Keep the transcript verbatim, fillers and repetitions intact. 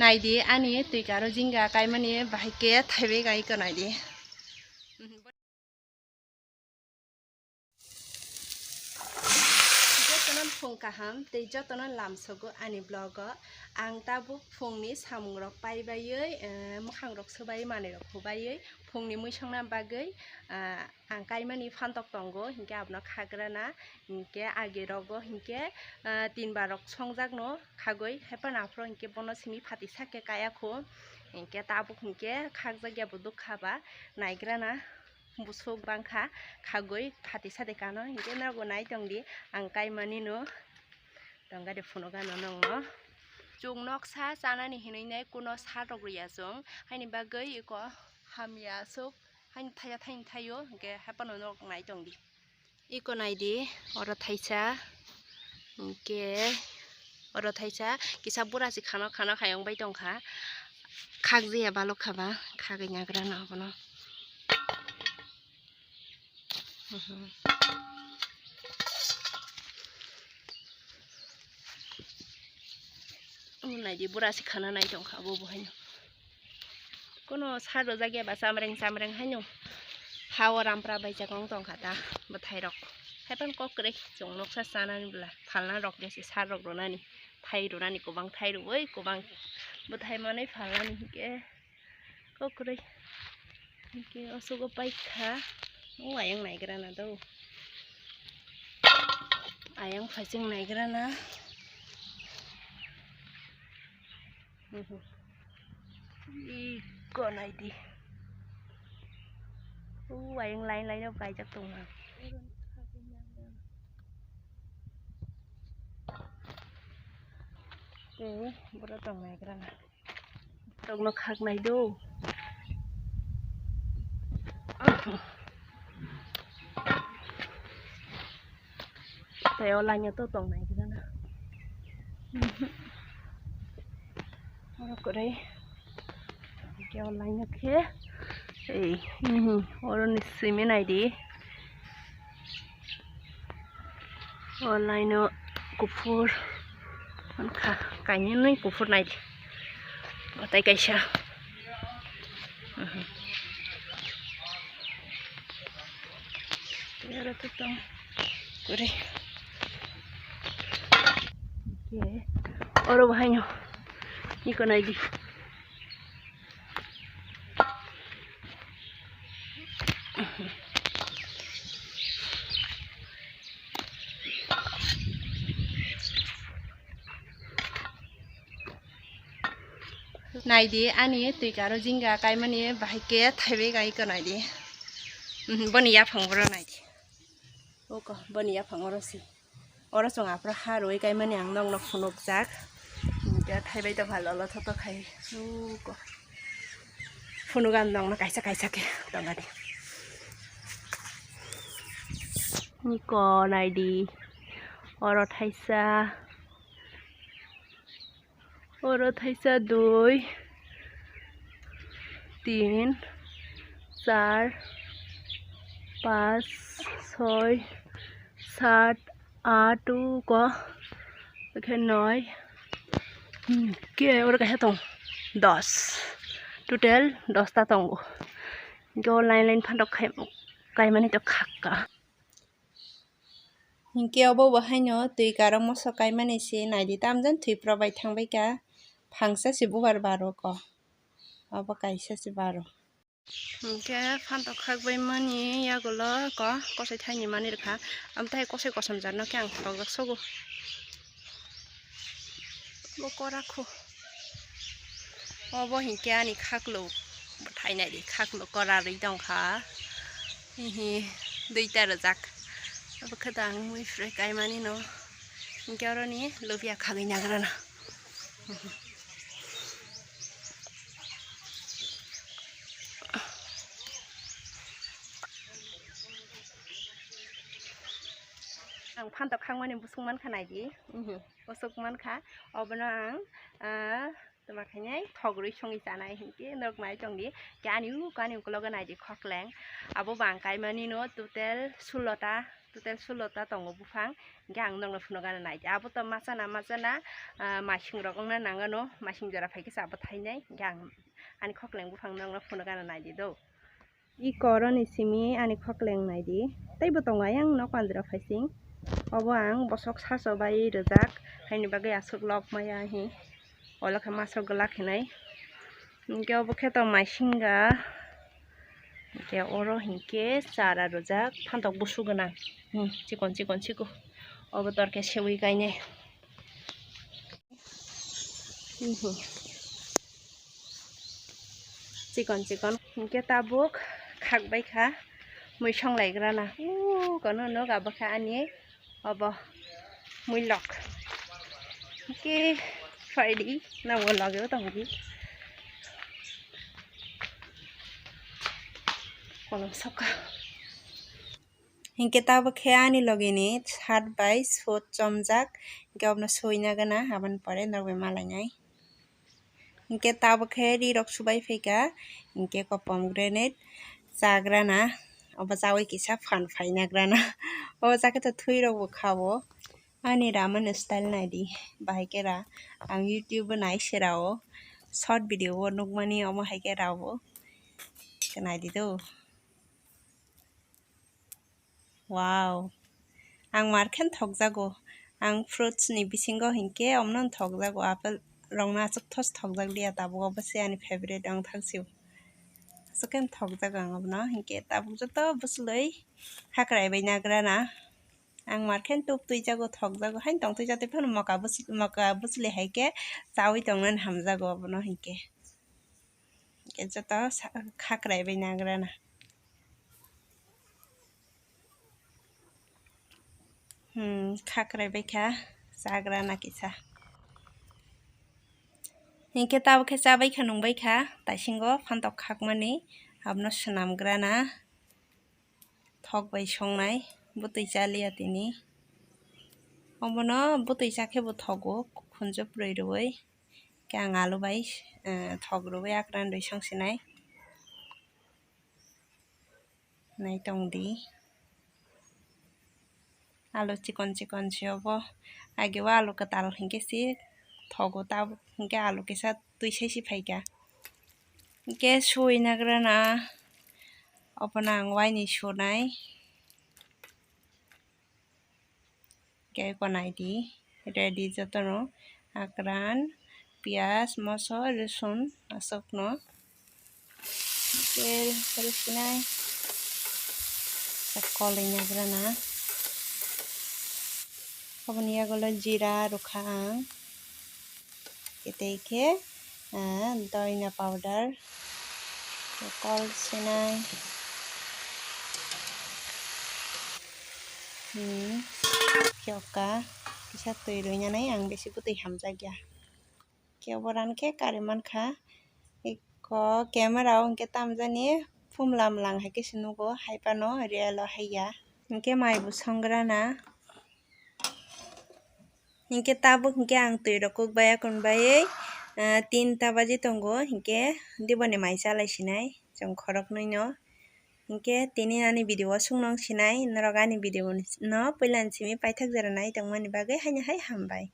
Naidi ani twi karo jinga kaimani bahai khe thaibai gai ko naidi. Jotono phung kaham tei jotono lamsogo ani vlog o. Ang tabuk phungni samungrok paibaiwi, eh, mwkhangrok swbai manwirok hubaiwi phungni muisongna bagwi, ah, ang kaimani phantok tongo, hinkhe abono khagrana, hinkhe agi rogo hinkhe, ah, tin bar rok songjakno khagwi, haiphano aphuru hinkhe bono simi phatisa khe kaya kho, hinkhe tabuk hinkhe khakjakya bo dukha ba naigrana. Busuk bangkha khagwi phatisa de kano, hinkhe nogo nai tongdi ang kaimani no tongga de phunukgano nongno. Chwng noksa chanani hinwi nai kuno sat rok rwya chwng, haini bagwi eko hamya aswk haini thaya thaini thaio, hinkhe haiphano nog nai tongdi. Eko naidi, oro thaisa, hinkhe oro thaisa kisa bura se khano khano khayong bai tongkha, khakjaya balok kha ba, khagwi nagrana abono. Omo naidi, bura se khana nai tongkha obo bo haino. Kono sar rwjak ya ba chamreng chamreng haino. Ha o rampra bai chakong tongkha ta bwthai rok. Haiphano kok kwrwi chwng noksa chanani bwla phalna rok ya se sar rok rwnani. Thai rwnani kwbang thai rwui kwbang bwthai manwi phalnani hinkhe. Kokroi. Hingke o sugo paikha. O ayang naigrana do. Ayang phaising naigrana. Mhm. Iko naidi. O ayang line line o kaijak tongma. Tei boro tong naigrana. Tokno khaknai do. Tei o line o to tongnai gana. Oro kwrwi. Hingke o line o khe. Ei, mhm, oro ni simi nai di. O line o kuphur wngkha, kainwi nwi kuphur naidi. Tei kaisa. Mhm. Tei oro to tong kwrwi. Hingke oro bo haino iko naidi. Naidi ani twi karo jinga kaimani bahai khe thaibai gai ko naidi. Mhm, boni yaphang boro naidi. Oko boni yaphang oro si. Oro chwng aphuru ha rwui kaimani ang nokno phunukjak. Hingke thaibai tongkha lolo thoto khai. Uko. Phunugan nokno kaisa kaisa khe tongadi. Iko naidi. Oro thaisa. Oro thaisa dui, tin, char, pas, soi, sat, at, uko, khe noi, hmm, khe oro kaisa tong, dos. Total dos ta tongo. Hingke o line line phan rok khai, kaimani to khakka. Hinkhe obo bo haino twi karok moso kaimani se naidi, tamjani thwi probai thangbai kha, phangsa se bubar baro ko, obo kaisa se baro. Hinkhe phantok khakbai mani yagulo ko kosoi thaini mani rwkha, amtwi kosoi kosom jarno khe ang thokjak sogo. Bo kora kho. Obo hinkhe ani khaklo thainai di, khaklo kora rwi tongkha. Hihi, duita rwjak. Abo khe dang mui phrwi kaimani no. Hinkhe oroni lobya khagwi nagrana. Ang phantok khangmani busuk mankha naidi. Mhm. Busuk mankha. Obono ang, ah, toma khainai thogri songwi chanai hinkhe norok nai tongdi. Khe ani uko ani ukologo naidi khokleng. Abo bo ang kaimani no total sullo ta. Total sulo ta tongo buphang, hingke ang nokno phunukgana naidi. Abo to machana machana, ah, masing rok wngna nangano, masing jora phaikhe se abo thainai, hingke ang ani khokleng buphang nokno phunukgana naidi do. I koroni simi ani khokleng naidi. Teibo tongo ayang nok andro phaising. Obo ang bosok saso bai rijak, haini bagwi aswk lok maya hi. Olo khe masok glak hinai. Hingke obo khe to maisinga. Hingke oro hingke chara rijak, phantok busu gwnang. Hmm, chikon chikon chikon. Obo tor khe sewi kainai. Hmm. Chikon chikon. Hingke tabuk khak bai kha. Mui song lai grana. Uuu, kono nog abo khe ani obo muilok. Hingke phaidi, nangbo logeo tongdi. Kolom soka. Hingke tabuk khe ani logini shirt bai suit chomjak. Hingke obono suina gana, aboni pore nog bai malainai. Hingke tabuk khe ri rok subai phaikha, hingke ko pomegranate chagrana, obo chawi kisa phan phaina grana. Obo chakhe to thwi rok bo kha o. Ani ramani style naidi, bahai khe ra. Ang YouTube o nai se ra o, short video o nukmani omo hai khe ra o. Khe naidi do. Wow. Ang mar khe thokjago. Ang fruits ni bisingo hinkhe omno thokjago. Apple rokno aswk thos thokjak liya tabuk, obo se ani favorite wng thang sio. Aswk khe thokjago ang obono hinkhe tabuk joto bwswlwi hakrai bai nagrana. Ang mar khe tup twijago, thokjago, haino tong twijak tei phano moka bwswlwi, moka bwswlwi hai khe chawi tongnani hamjago obono hinkhe. Hinkhe joto sa-, khakrai bai nagrana. Hmm, khakrai bai kha, chagrana kisa. Hinkhe tabuk khe chabai kha, nungbai kha, taisingo phantok khakmani, abono swnamgrana. Thok bai songnai, bwtwi cha liya tini. Obono bwtwi cha khe bo thogo, khunju pwrwi rwui. Khe ang alu bai, eh, thok rwui akran rwi song sinai. Nai tong di. Alu chikon chikon se obo. Age o alu kwtal hinkhe se thogo, tabuk hinkhe alu kisa twi sai se phaikha. Hinkhe sui nagrana, obono ang waini sunai. Khe eko naidi, ready jotono, akran, piyaj, moso, rosun, aswkno. Khe rwsinai, koloi nagrana. Oboni yagulo jira rwkha ang. Tei khe, ah, doina powder, kol sinai, hmm, khe oka kisa twi rwinani ang bisi bwtwi hamjakya. Khe obo rani khe kari mankha. Eko camera o hinkhe tamjani phumla mlang hai khe se nugo, hai phano real o haiya. Hinkhe mai bo songrana. Hinkhe tabuk hinkhe ang twi rok kuk bai akun baiwi, ah, tinta baji tongo, hinkhe diboni mai chalai sinai chwng khoroknwi no. Hinkhe tini ani video o sung nung sinai, norok ani video no puila ni simi paithak jora nai tongmani bagwi haino hai hambai.